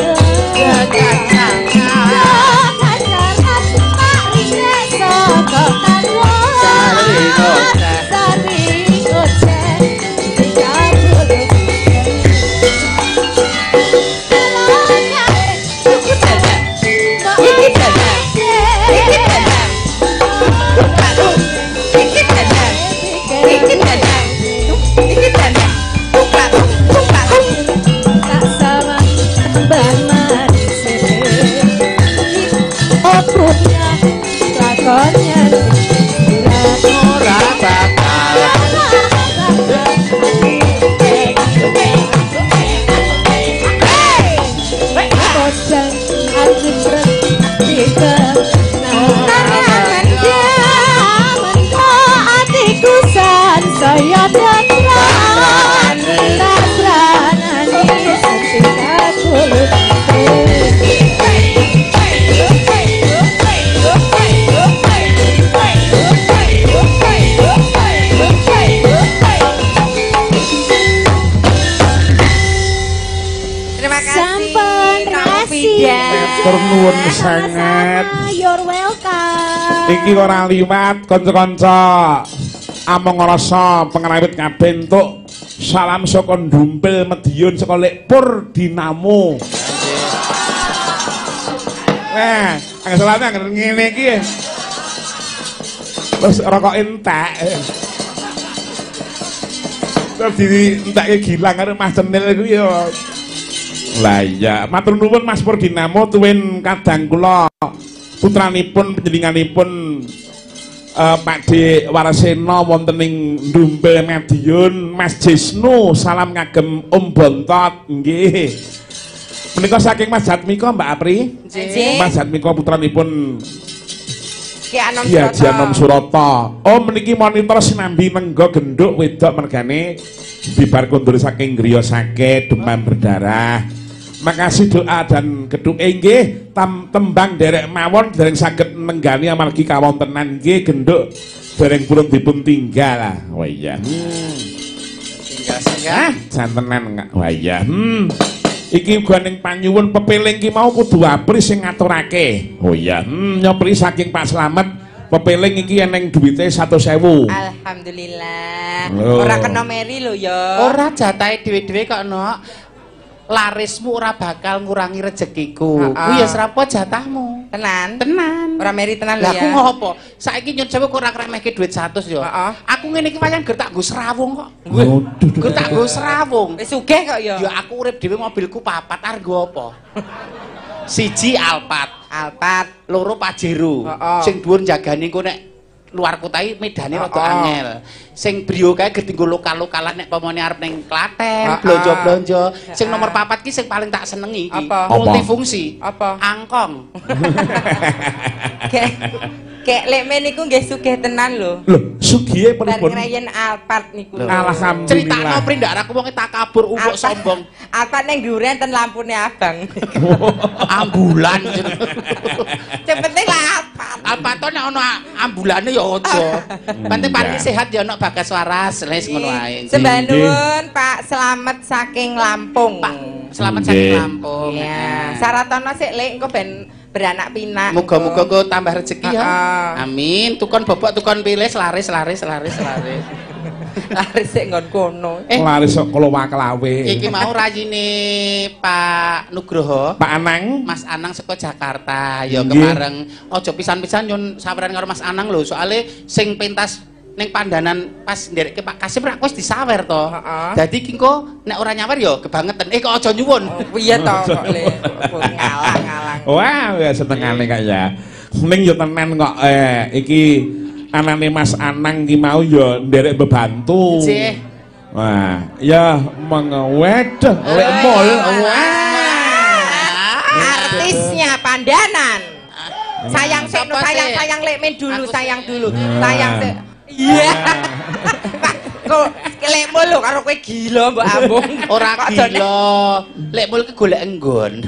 tak sama tambah manis oprutnya lakonnya Ora bakal podang anjepret tiga atiku sansaya tatra tak sranani setika kulit. sanget. You're welcome. Iki ora liwat kanca-kanca. Among rasa pengrawit kabeh entuk salam saka Ndumpil Mediun saka Lekpur Dinamo. Nah, angger salame angger ngene iki. Terus rokok entek. Terus dientekke gilang karo Mas Cenil kuwi ya. Lah iya, matur nuwun Mas Purdinamo tuwin kadang kula putranipun panjenenganipun Pak D Warsena wonten ing Ndumpil Madiun, Mas Jisnu salam kagem Om Bontot nggih. Menika saking Mas Jatmiko Mbak Apri. Nggih. Mas Jatmiko putranipun Ki Anom Ki Haji Surata. Anom Surata. Oh meniki monitor sinambi nenggo genduk wedok mergane bibar kondur saking griya sakit demam berdarah. Makasih doa dan gedhuke nggih tembang derek mawon dereng saged nenggani amargi kawontenan nggih genduk dereng purun dipun tinggal. Oh iya. Tinggal singgah. Ah, jantenan. Wah iya. Iki uga ning panyuwun pepeling ki mau kudu Apri sing ngaturake. Oh iya. Nyopri saking Pak Slamet pepeling iki eneng duwite 100.000. Alhamdulillah. Lho. Ora kena meri lho ya. Ora jatahe dhewe-dhewe kok, Nok. Larismu ora bakal ngurangi rezekiku. Kuwi ya serapo jatahmu. Tenan. Tenan. Ora meri tenan lho Lah ya. aku ngopo? Saiki nyun sewu kok ora ngremehke dhuwit 100 ya. Heeh. Aku ngene iki wayang ger tak nggo serawung kok. Waduh. Ger tak nggo serawung. Wis sugih kok ya. Ya aku urip dhewe mobilku papat arep nggo apa? Siji Alphard, Alphard. loro Pajero. Heeh. Sing dhuwur jagani engko nek luar kota iki medane rada Heeh. angel. Sing Brio kae ger dienggo lokal-lokalan nek pamane arep ning Klaten, Heeh. blonjo-blonjo. Sing nomor papat ki sing paling tak senengi iki. Apa? Multifungsi. Apa? Angkong. Kek lekme niku nggih sugih tenan lho. Lho, sugihe Bar pripun? ngreyen Alphard niku. lho. Alhamdulillah. Critakno pri ndak aku wonge takabur umpuk sombong. Alphard ning dhuwure enten lampune abang. Ambulan. Sing penting lah Alphard. Alphard to nek ana ambulane ya aja. Penting paling sehat ya ana bagas waras, les ngono ae. Sembah nuwun Pak Slamet saking Lampung. Pak Slamet saking Lampung. Iya, saratono sik lek engko ben beranak pinak. Muga-muga kok tambah rezeki ya. Amin. Tukon bobok, tukon pilis, laris, laris, laris, laris. Laris sik nggon kono. Laris kok kala kelawe. Iki mau rayine Pak Nugroho, Pak Anang, Mas Anang saka Jakarta. Ya kemareng aja pisan-pisan nyun saweran karo Mas Anang lho, soale sing pentas ning Pandanan pas nderekke Pak Kasim rak wis disawer to. Dadi ki engko nek ora nyawer ya kebangetan. Eh kok aja nyuwun. Piye to kok le ngalang-ngalang. Wah, ya senengane kaya. Ya. Ning ya tenan kok iki anane Mas Anang ki mau ya nderek bebantu. Nggih. Wah, ya mengewedah lek mol. Wah. Artisnya Pandanan. Sayang sik sayang sayang lek men dulu, sayang dulu. Sayang sik. Iya. Pak, kok lekmu lho karo kowe gila mbok ambung. Ora gila. Lekmu iki golek enggon.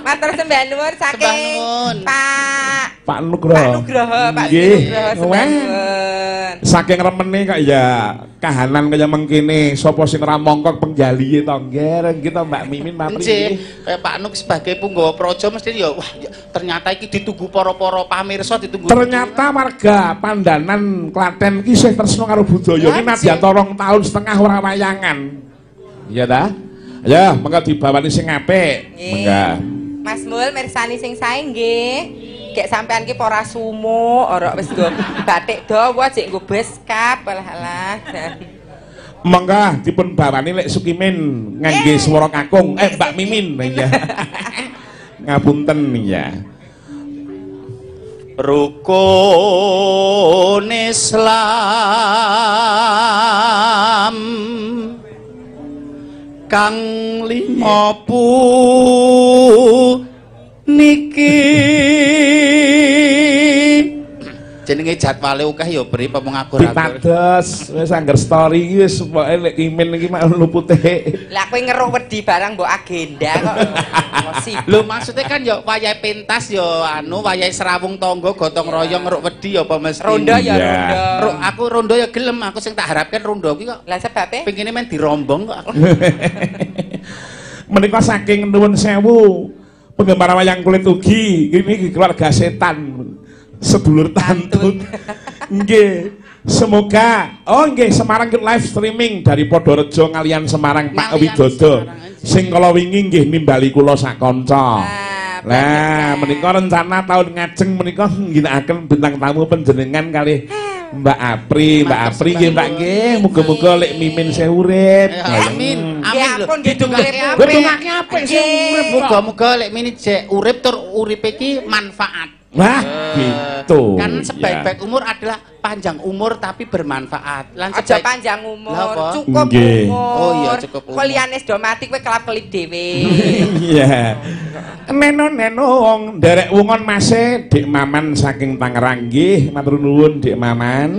Matur sembah nuwun saking Pak Pak Nugroho. Pak Nugroho, Pak Nugroho sembah nuwun. Saking remene kok ya kahanan kaya mengkene, sapa sing ora mongkok penggalihe to nggih nggih to Mbak Mimin Mapri. Nggih, kaya Pak Nuk sebagai punggawa praja mesti ya wah ya, ternyata iki ditunggu para-para pamirsa ditunggu. Ternyata warga Pandanan Klaten iki isih tresna karo budaya iki nadyan 2,5 tahun ora wayangan. Iya ta? Ya, mengko dibawani sing apik. Mengko. Mas Mul mirsani sing sae nggih. Gek sampean ki ora sumuk, ora wis nggo batik dawa jek nggo beskap alah-alah. Monggo dipun bawani lek Sukimin ngangge swara kakung, Mbak Mimin ya. Ngapunten ya. Rukun Islam kang lima puniki jenenge jadwale akeh ya Pri pemung akur-akur. Pitados wis angger story iki wis pokoke lek Kimin iki mak lupute. Lah kowe ngeruh wedi barang mbok agenda kok. Lho maksudnya kan ya wayahe pentas ya anu wayahe serawung tangga gotong royong ngeruk wedi apa mesti. Rondo ya rondo. Aku rondo ya gelem, aku sing tak harapkan rondo kuwi kok. Lah sebabe? Pengine men dirombong kok aku. Menika saking nuwun sewu. Penggemar wayang kulit ugi ini keluarga setan sedulur tantut. Nggih. Semoga oh nggih Semarang live streaming dari Podorejo ngalian Semarang Pak Widodo. Sing kala wingi nggih nimbali kula sak kanca. Lah menika rencana tahun ngajeng menika ngginakaken bintang tamu panjenengan kalih Mbak Apri, Mbak Apri nggih Mbak nggih, muga-muga lek mimin saya urip. Amin. Amin lho. Didongake apik sing urip. Muga-muga lek mini jek urip tur uripe iki manfaat. Wah, gitu. Kan sebaik-baik umur adalah panjang umur tapi bermanfaat. Lan aja panjang umur, cukup umur. Oh iya, cukup umur. Kok liyane do mati kowe kelap-kelip dhewe. Iya. Neno-neno wong nderek wungon mase Dik Maman saking Tangerang nggih, matur nuwun Dik Maman.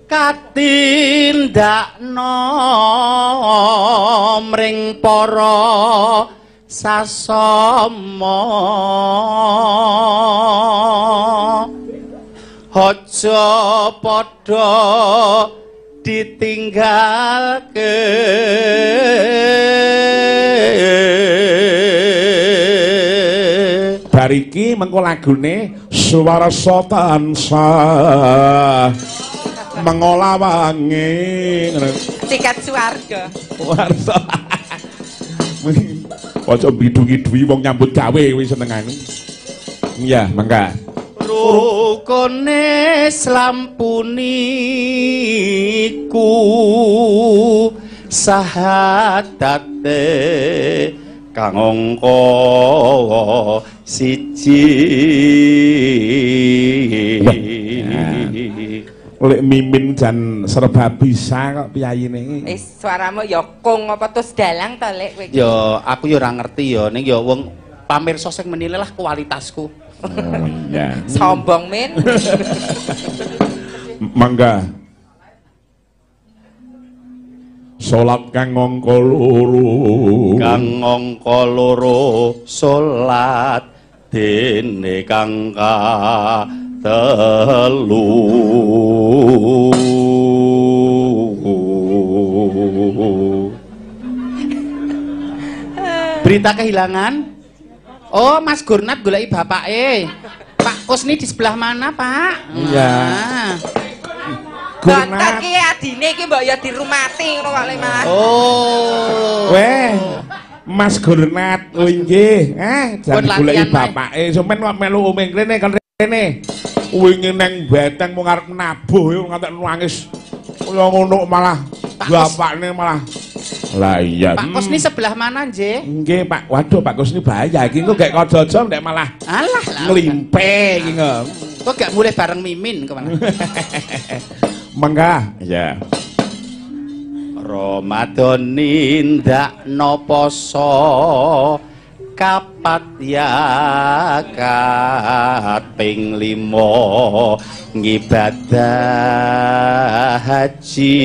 Katindakno mring para sasama aja padha ditinggalke bariki mengko lagune Suwarsa tansah mengolawangi sikat suwarga warsa. Aja bidungi-duwi wong nyambut gawe kuwi senengane. Iya, mangga. Rukune Islam puniku sahadate kang angka siji. Lek mimin jan serba bisa kok piyayine. Wis suaramu ya kung apa terus dalang to lek kowe iki? Ya aku ya ora ngerti ya ning ya wong pamirsa sing menilai lah kualitasku. Oh iya. Sombong min. Mangga. Salat kang angka loro. Kang angka loro salat dene kang telu. Berita kehilangan. Oh, Mas Gurnat goleki bapake. Pak Kusni di sebelah mana, Pak? Iya. Gurnat iki adine iki mbok ya dirumati ngono kok le, Mas. Oh. Weh. Mas Gurnat nggih, jan goleki bapake. Sampeyan kok melu omeng rene kon rene. Wingi neng beteng mung arep nabuh yo ngantek nangis. Kaya ngono malah bapakne malah. Lah iya. Pak Kusni sebelah mana, nggih? Nggih, Pak. Waduh, Pak Kusni bahaya iki engko gek kaja-aja nek malah alah nglimpe iki kok. Kok gak mulih bareng Mimin kemana? Mangga. Iya. Ramadan nindakno poso kapat yakat ping 5 ngibadah haji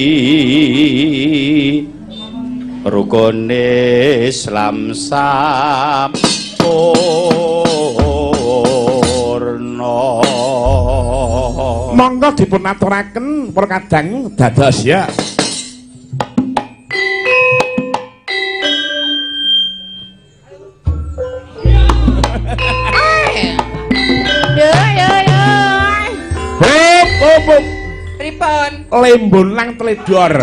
rukune Islam sampurna. Monggo dipun aturaken para kadang dados ya. Hop hop. Pripun? Lembon lang tledor.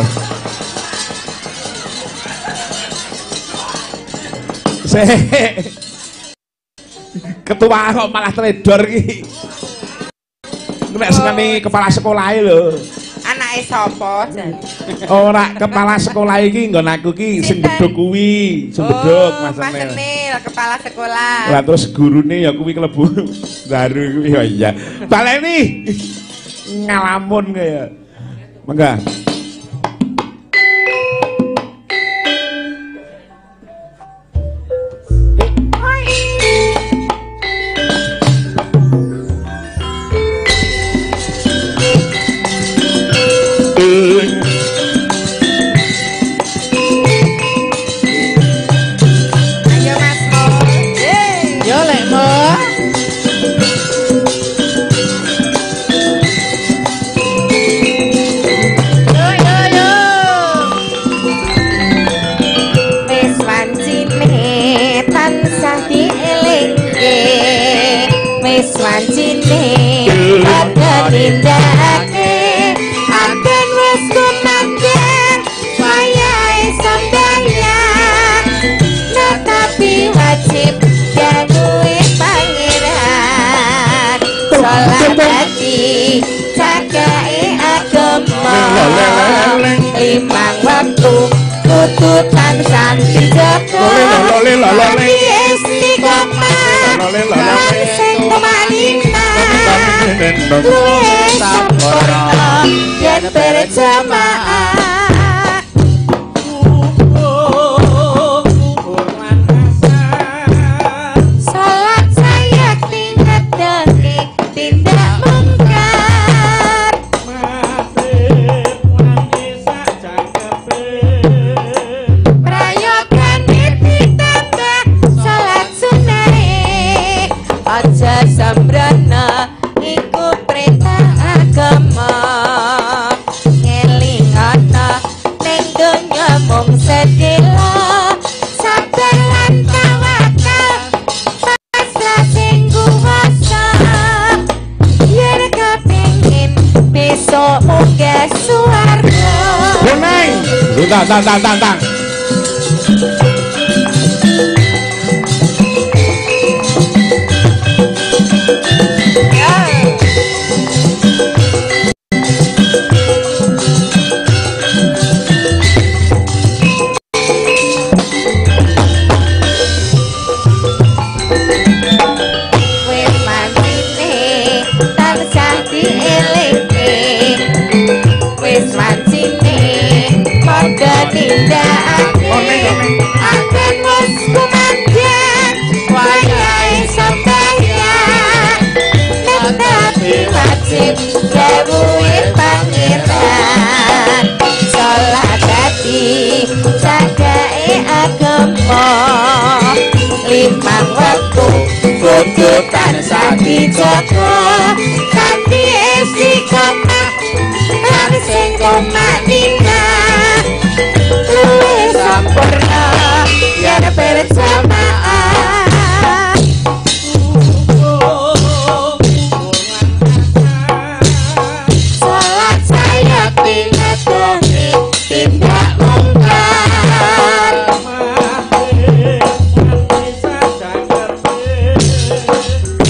Ketua kok malah tledor iki. Nek seneni kepala sekolahe lho. Anake sapa jan? Ora, kepala sekolah iki nggon aku ki sing bedhog kuwi, sing bedhog Mas Enil. Mas Enil, kepala sekolah. Lah terus gurune ya kuwi klebu daru kuwi ya iya. Baleni. Ngalamun kaya. Mangga. Ayo Mas Mo. Yo Lek Mo. Yo. Wis wancine padha nindakake adan wis kumandhang wayahe sembahyang tetapi wajib dawuhe pangeran salat dadi cagake agama limang waktu kudu tansah dijaga istiqomah lan sing tumanina luwih sampurna yen berjamaah. Salat sayakti ngedeke tindak mungkar prayogane ditambah salat sunahe aja sambrana iku perintah agama ngelingana ning donya mung sedhela sabar lan tawakal pasrah sing kuwasa yen kepengin besok munggah swarga. Boneng. Tang tang tang tang tang. Wis wancine tansah dielingke wis wancine padha nindakake adan wis kumandhang wayahe sembahyang tetapi wajib dawuhe pangeran salat dadi cagake agama limang waktu kudu tansah dijaga kanthi istiqomah lan sing tumanina luwih sampurna yen berjamaah. Salat sayakti ngedeke tindak mungkar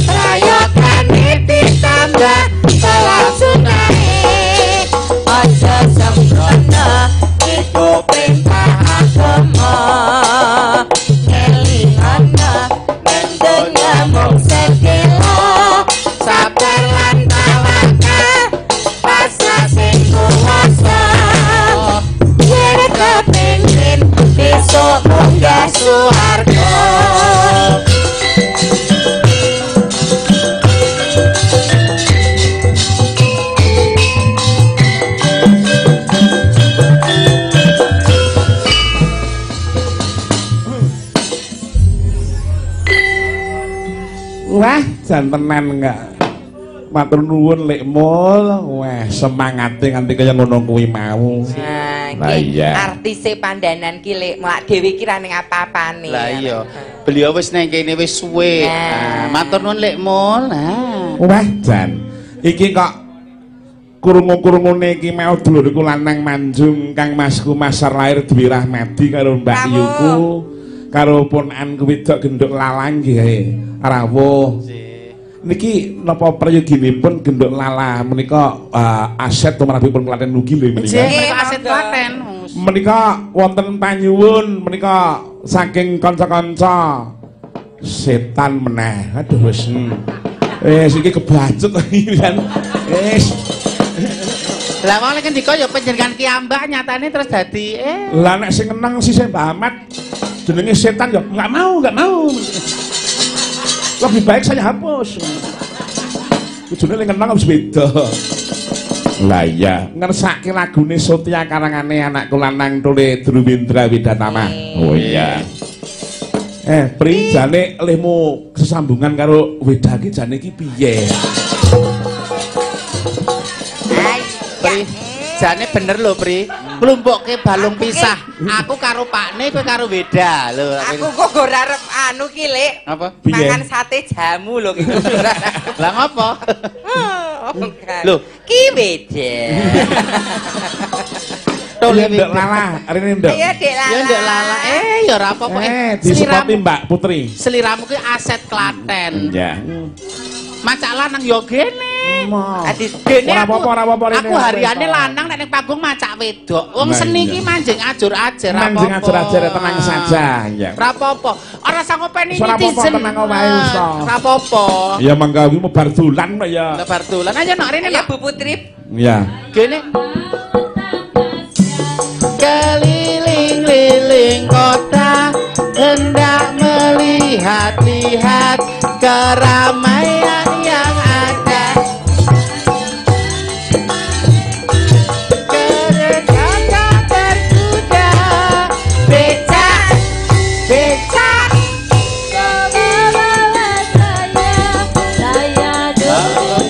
prayogane ditambah salat sunahe aja sembrono iku perintah agama ngelingana ning donya mung sedhela sabar lan tawakal pasrah sing kuwasa yen kepengin besok munggah swarga. Wah, jan tenan enggak. Matur nuwun Lek Mul. Wah, semangate nganti kaya ngono kuwi mau. Nah, Lah iki iya. artise Pandanan ki Lek Mul dhewe ki ra ning apa-apane. Lah iya, beliau wis nang kene wis suwe. Nah. Nah, matur nuwun Lek Mul. Nah. Wah, jan. Iki kok krungu-krungune iki mau dulurku lanang manjung Kang Masku Masar Lahir Dwi Rahmadi karo Mbak Rawuh. Yuku karo ponakanku wedok genduk Lala nggih rawuh. Niki napa prayoginipun genduk Lala menika aset tumrapipun Klaten ugi lho menika. Nggih, menika aset Klaten. Menika wonten panyuwun menika saking kanca-kanca setan meneh. Aduh wis. Wis iki kebacut iki kan. Wis. Lah wong lek ngendika ya panjenengan ki ambak nyatane terus dadi Lah nek sing menang sisih Mbah Ahmad jenenge setan ya enggak mau, enggak mau. Lebih baik saya hapus. Kudune lek ngenang wis beda. Lah iya, ngersake lagune Sotia karangane anakku lanang Tole Druwendra Widatama. Oh iya. Pri jane lehmu sesambungan karo Weda ki jane iki piye? Pri, jane bener lho, Pri. Klumpukke balung pisah. Aku karo Pakne, kowe karo Weda. Lho, aku kok ora arep anu ki, Lek. Apa? Mangan sate jamu lho ki. Lah ngopo? Lho, ki Weda. Iya, Nduk Lala, rene Nduk. Iya, Dek Lala. Ya Nduk Lala. Ya ora apa-apa. Disepoti Mbak Putri. Seliramu ki aset Klaten. Iya. Macak lanang yo gene. Gene ora apa-apa rene. Aku hariane lanang nek ning panggung macak wedok. Wong seni ki manjing ajur-ajer ora apa-apa. Manjing ajer-ajer tenang saja. Iya. Ora apa-apa. Ora usah ngopeni netizen. Ora apa-apa tenang wae iso. Ora apa-apa. Ya mangga kuwi bar dolan kok ya. Bar dolan ayo nok rene ya Bu Putri. Iya. Gene. Keliling-liling kota hendak melihat-lihat keramaian yang ada. Kereta berkuda, becak, becak, bawa saya duduk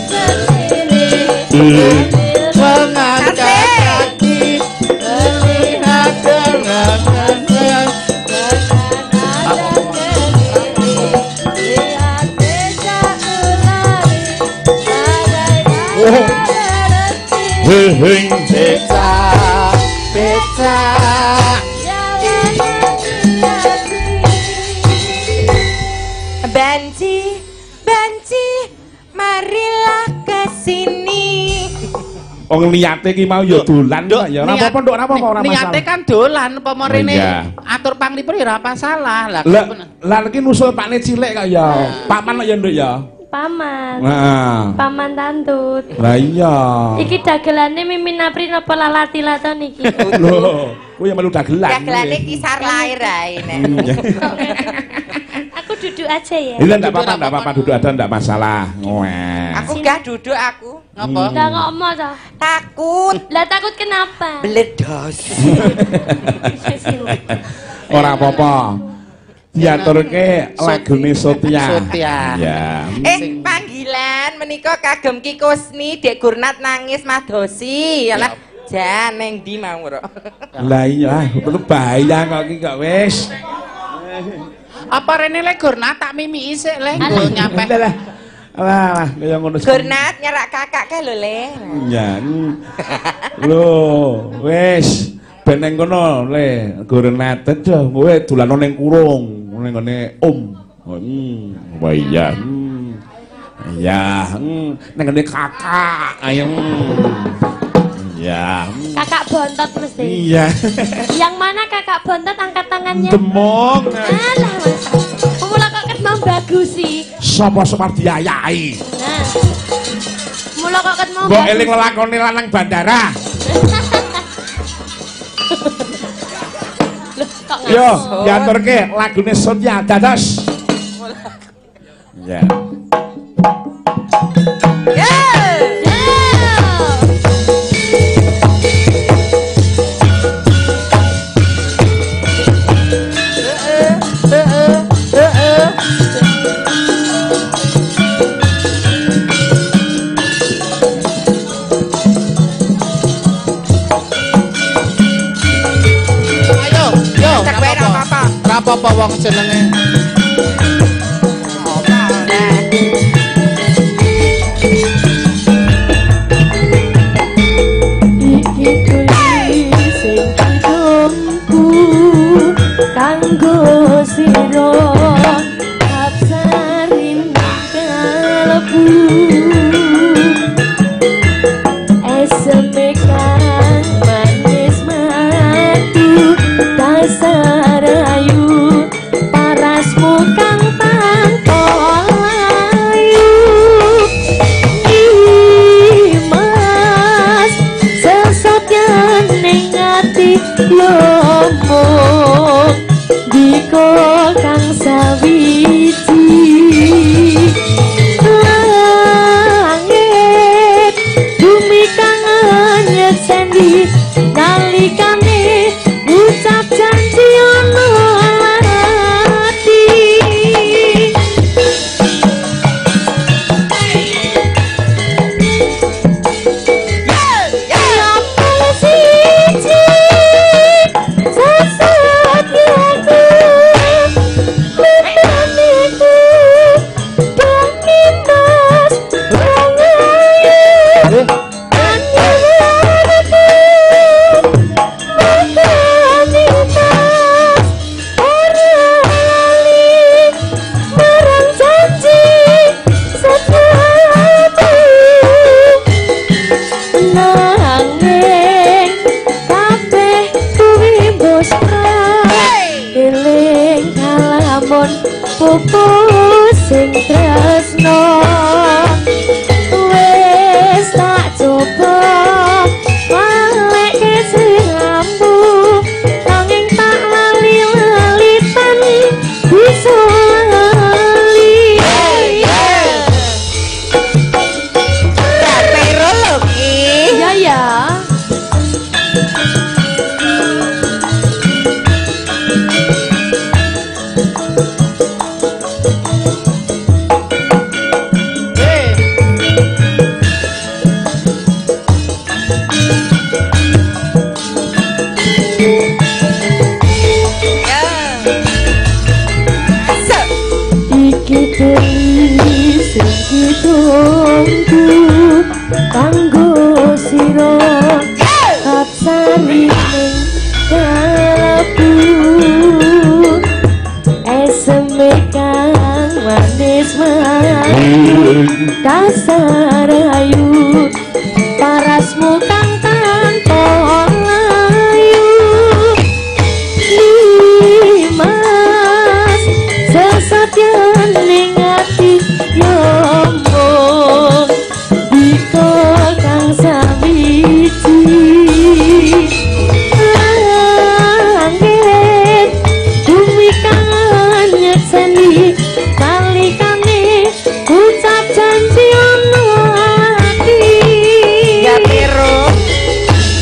sendiri sambil mengangkat kaki melihat dengan hing becak, becak, banci, banci, marilah ke sini. Wong niate ki mau ya dolan kok ya. Ora apa-apa nduk, ora apa-apa ora masalah. Niate kan dolan apa mrene atur panglipur ya ora apa salah. Lah lah iki nusul pakne cilik kok ya. Paman kok ya nduk ya. Paman. Heeh. Paman tantut. Lah iya. Iki dagelane Mimin Apri napa Lalati Laton iki? Lho, kuwi melu dagelan. Dagelane kisar lahir ae nek. Aku duduk aja ya. Iya ndak apa-apa, ndak apa-apa duduk ada ndak masalah. Wah. Aku gak duduk aku. Ngapa? Lah kok emo to? Takut. Lah takut kenapa? Bledos. Ora apa-apa. Diaturke lagune Sotia. Sotia. Ya. Panggilan menika kagem Ki Kusni, Dek Gurnat nangis madosi. Lah jan neng ndi mau kok. Lah iya, tetep bahaya kok iki kok wis. Apa rene le Gurnat tak mimiki sik le nggo nyampe. Lah lah kaya ngono. Gurnat nyerak kakak kae lho le. Ya. Lho, wis ben nang kono le Gurnat aja kowe dolano ning kurung. Ning ngene om. Wah iya. Ya, ning ngene kakak. Ayo. Ya. Kakak bontot mesti. Iya. Yang mana kakak bontot angkat tangannya? Demong. Alah Mas. Mula kok ket mau bagus sih. Sapa Sumardi ayai. Nah. Mula kok ket mau. Mbok eling lelakone lanang bandara. Yo, diaturke lagune Sotia dados. Ya. Apa wong jenenge? Iki tulis sing kidungku kanggo sira apsarin kalebu eseme kang manis madu dasar ayu parasmu jantungku kanggo sira kapsari ning kalebu eseme kang manis madu kasarayu parasmu kang tanpa layu Nimas sesatyan ning ati yo mung dika kang sawiji langit bumi kang nyekseni nalikane ucap janji ana ati Ya piro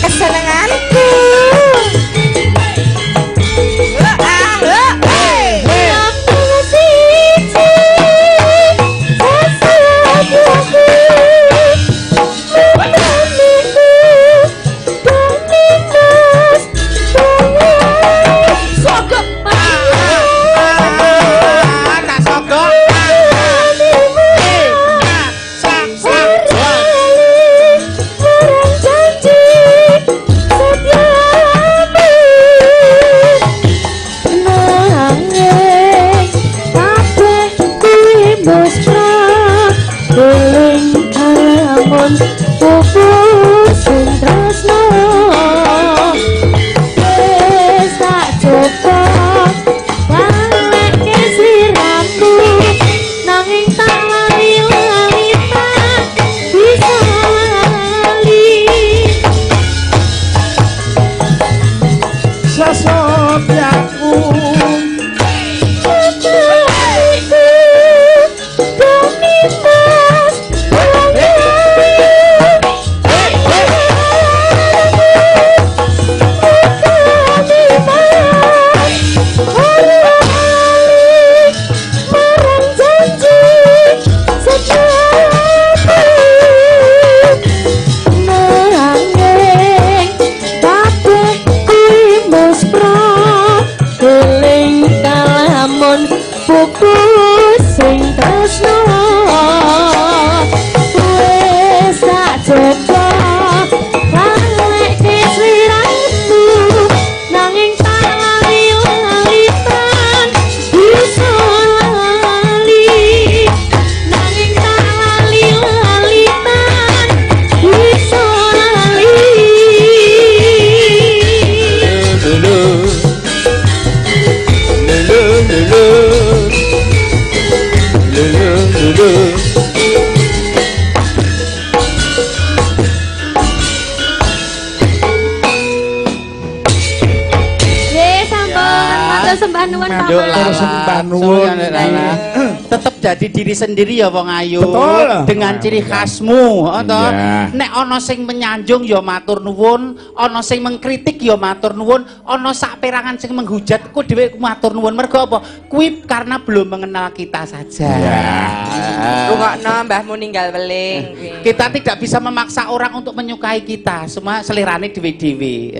kesenenganku. Aku siji sesatyaku mutaniku donimas Sogok. Tak sogok. Marang janji setiamu nanging kabeh kuwi musra eling kalamun pupus sing tresno wis tak coba balekke sliramu nanging tak lali-lali tak bisa lali. Sesotyaku Cataku donimas marang janji setiaku nanging kabeh kuwi muspra eling kalamun pupus sing tresno wis tak coba balekke sliramu nanging tak lali-lali tan bisa lali nanging tak lali-lali tan bisa lali. Lulu. Lulu lulu. Lulu lulu. Nggih, sampun. Matur sembah nuwun, Nduk Paman. Lala, Sembah nuwun. Nduk Lala. Tetep jadi diri sendiri ya wong ayu. Betul. Dengan ciri khasmu, heeh toh. Iya. Nek ana sing menyanjung ya matur nuwun, ana sing mengkritik ya matur nuwun, ana sak perangan sing menghujat ku dhewe matur nuwun. Mergo apa? Kuwi karena belum mengenal kita saja. Iya. Rungokno mbahmu ninggal weling kuwi. Kita tidak bisa memaksa orang untuk menyukai kita, semua selerane dhewe-dhewe.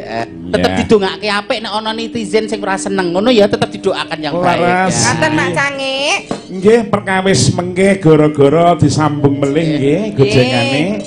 Tetep Iya. didongake apik nek ana netizen sing ora seneng ngono ya tetep didoakan yang baik. Laras. Ya. Ngaten Mak Cange. Nggih perkawis mengke gara-gara disambung melih nggih gojengane.